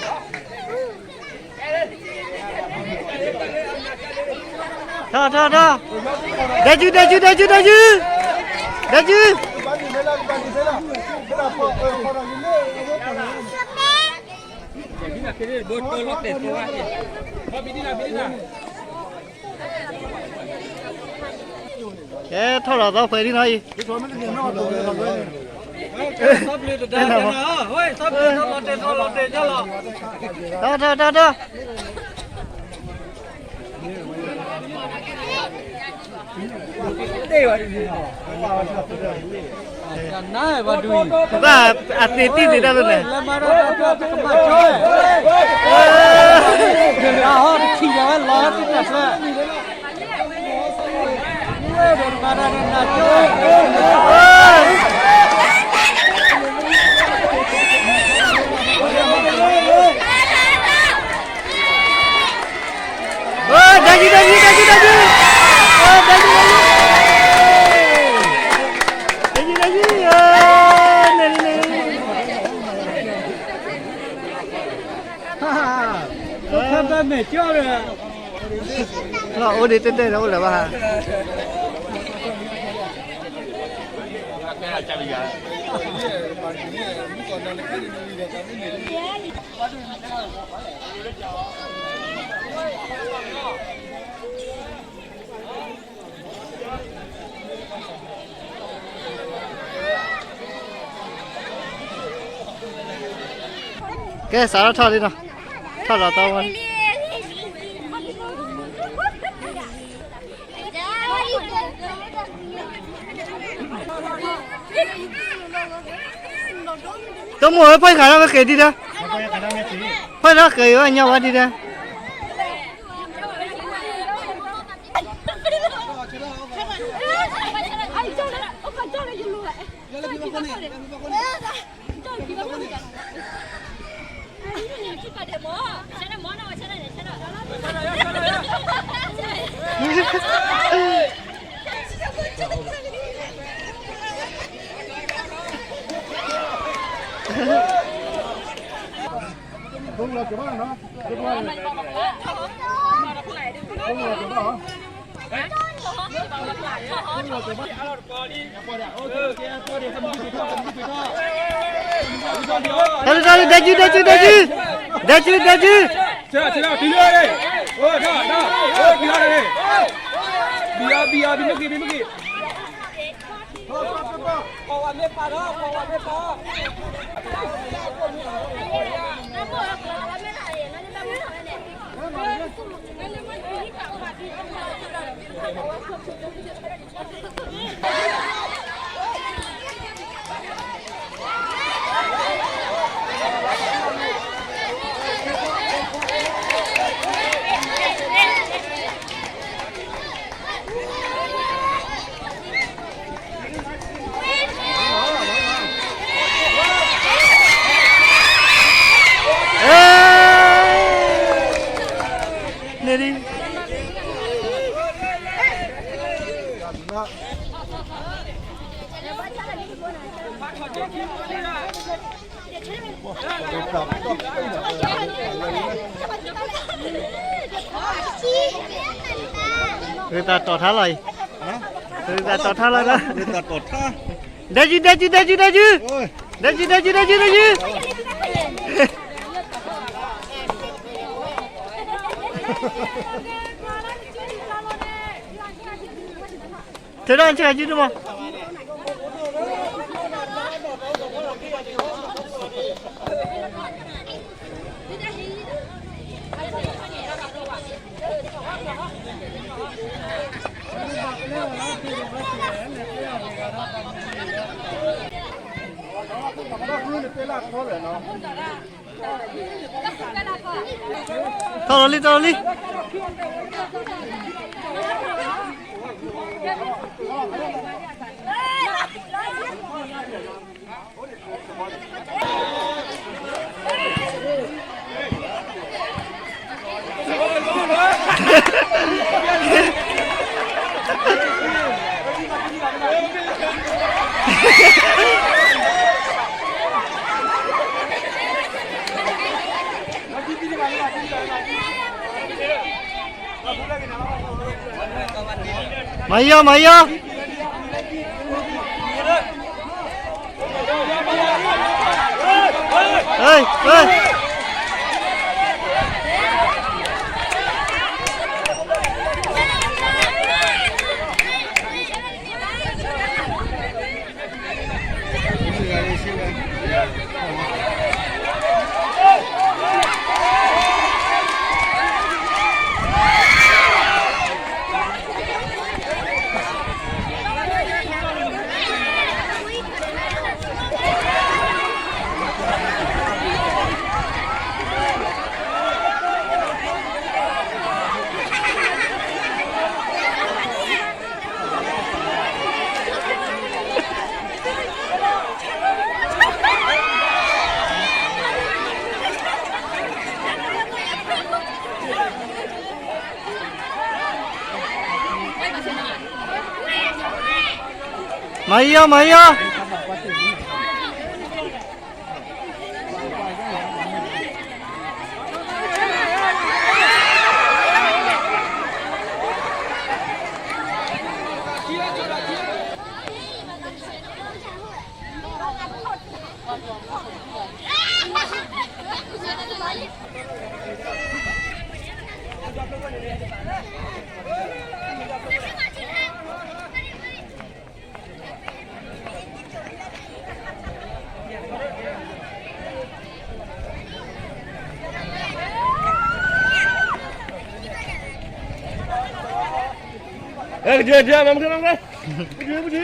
ထီၣ် ထီၣ် ထီၣ်, ဒဲကၠူ ဒဲကၠူ ဒဲကၠူ ဒဲကၠူ, ဒဲကၠူ. ကဲ ထီၣ်လီၤသီဖဲဒ်နီၤအံၤ, ထီၣ် ထီၣ် ထီၣ် ထီၣ်. ဘၣ်အသ့ၣ်တံၢ်သ့ၣ်တၢ်လၢန့ၣ်, တၢ်ကံၢ် တၢ်ကံၢ် တၢ်ကံၢ် တၢ်ကံၢ်, တၢ်ကံၢ် တၢ်ကံၢ်, တၢ်ကံၢ် တၢ်ကံၢ်, န့ၣ်န့ၣ်န့ၣ်, ဖဲမဲာ်ကၠီၣ်ဒီး, လီၤအိၣ်ဒံးတဲတဲန့ၣ်အိၣ်လၢၤဘၣ်. ကဲ စးထီၣ်ထီၣ်လံနီၤ, ထီၣ်လီၤတီဝဲ တမိၢ်ဧၢ ဖီၣ်ဃာ်ဒီးကက့ၤဒံးဒီး, ဖီၣ်ဒီးက့ၤဝဲညီဝဲဒံးဒီး, တၢ်လၢတၢ်လၢ ဒဲကၠူ ဒဲကၠူ ဒဲကၠူ, ဒဲကၠူ ဒဲကၠူ, ဘံယီဘံယီ ဘံမ့ၢ်ဂ့ၤ ဘံမ့ၢ်ဂ့ၤ န့ၣ်ဒံး ရသးတီၢ်ထါလီၤအံၤ, ရသးတီၢ်ထါလီၤဒီး, ဒဲကၠူ ဒဲကၠူ ဒဲကၠူ ဒဲကၠူ, ဒဲကၠူ ဒဲကၠူ ဒဲကၠူ ဒဲကၠူ, ထုးထီၣ်ဆ့ကၤကၠူတမီၤ ထီၣ်လီၤလံ ထီၣ်လီၤလံ မၤယီၤ မၤယီၤ ဟ့ၣ် ဟ့ၣ် မၤယီၤ မၤယီၤ ကကဲ ကကဲ မၤမကဲ မၤမကဲ ပဒံ ပဒံ ဖီ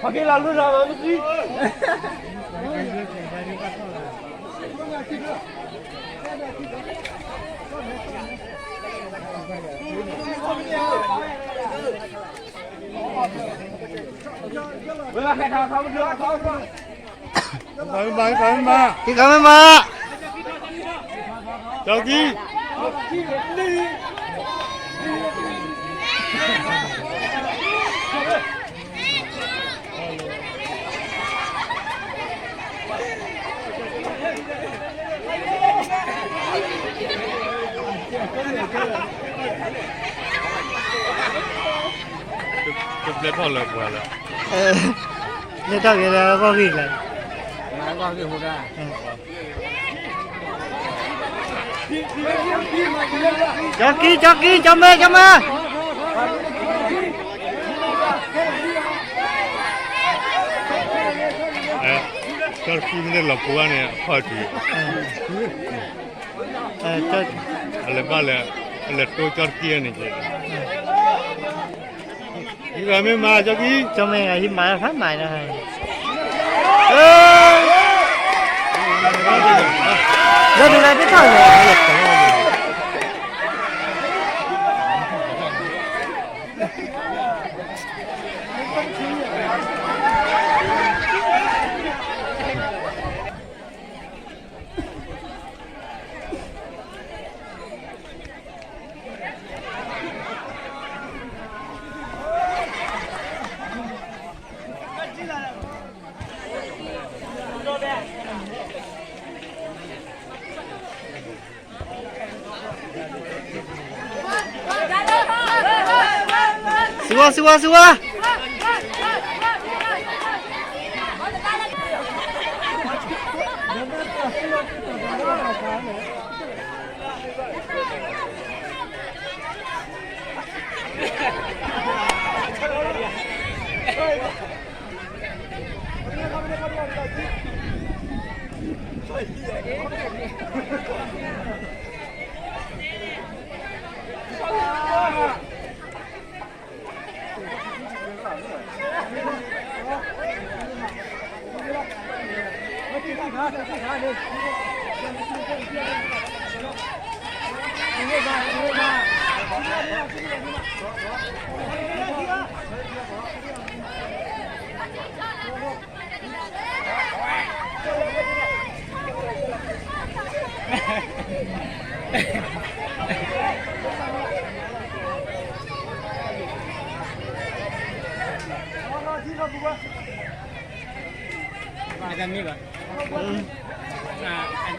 က့ၤလီၤလူလီၤမးမ့ၢ်သံ ဝဲလၢဟဲခါခါမ့ၢ်ဒုးအခါခါ ဟံးခါမ့ၢ်မး ဟံးခါမ့ၢ်မး ကၠီကံ တဘျဲၣ်ထီၣ်လၢပှၤလၢ လၢတၢ်ဂ့ၤလၢအဂီၢ်ဂ့ၢ်လၢ မၤအဂီၢ်ဂ့ၢ်ဟူဒၣ် ကၠီကံ ကၠီကံ ကၠီမဲ ကၠီမဲ ကၠီကံမ့ၢ်လီၤပူၤဘၣ်န့ၣ် အခီၣ်ထံး အလဲၤဘၣ်လဲၤ အလဲၤတိကၠီတကံန့ၣ်က့ ဟံးဂၤမ့ၢ်မး ကၠီကံ ကၠီမဲဟံးမးဖးမးနီၤ လၢဒုးလၢတထီၣ်လၢ စံးဝါ စံးဝါ စံးဝါ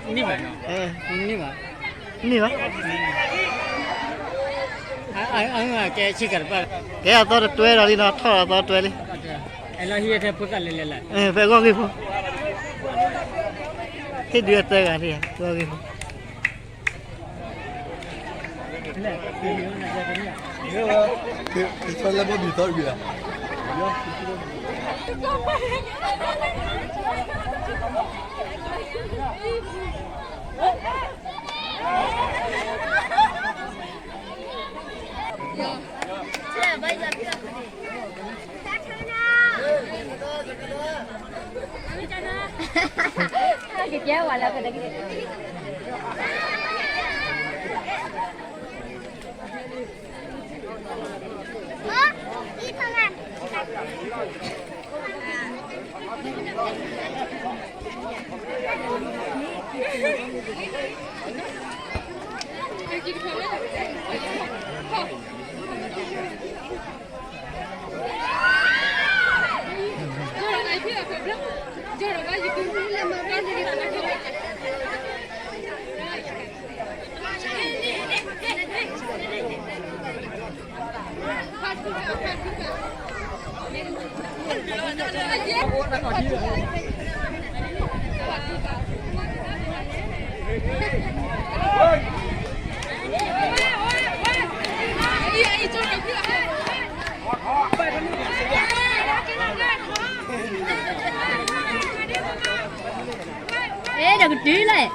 မ့ၢ်ဘၣ် မ့ၢ်ဘၣ် မ့ၢ်ဘၣ် ကဲဆ့ကၤတပၣ် ကဲအသီတတွဲဒီးလံနီၤ ထီၣ်အသီတတွဲလံ ဖဲအဂီၢ်ဂ့ၢ်ဖိ ဟ့ၣ်ဒုးအသၢဂၤန့ၣ် အဂီၢ်ဂ့ၢ်ဖိ အဲ ဒီးကတုၤလဲၣ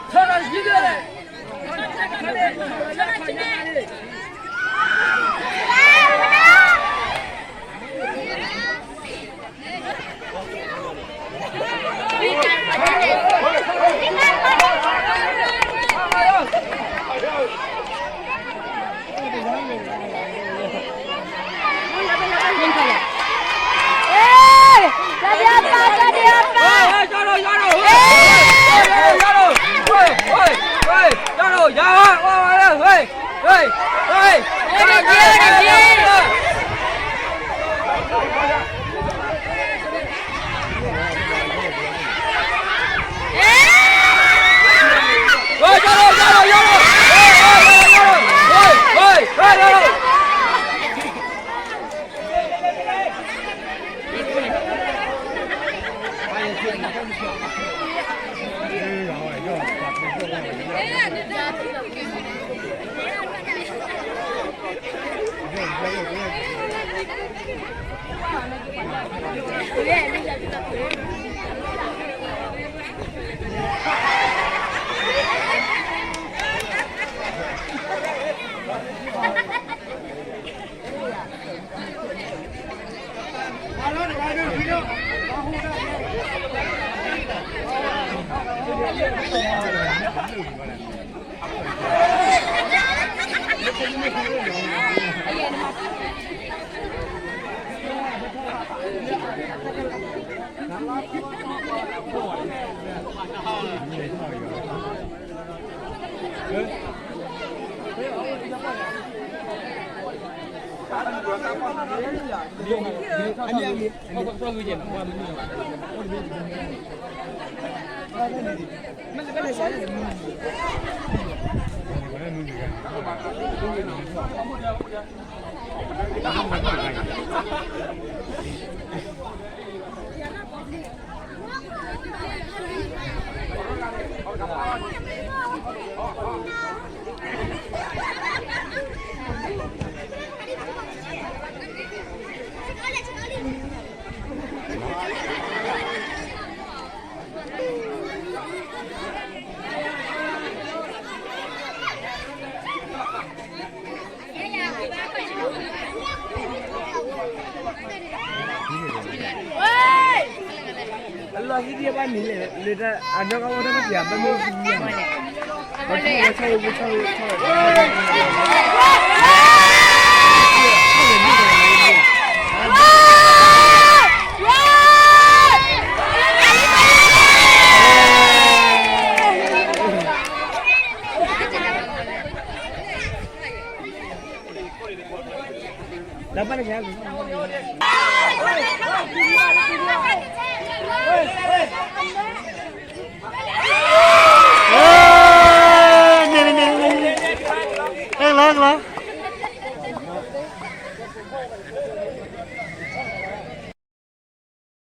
်.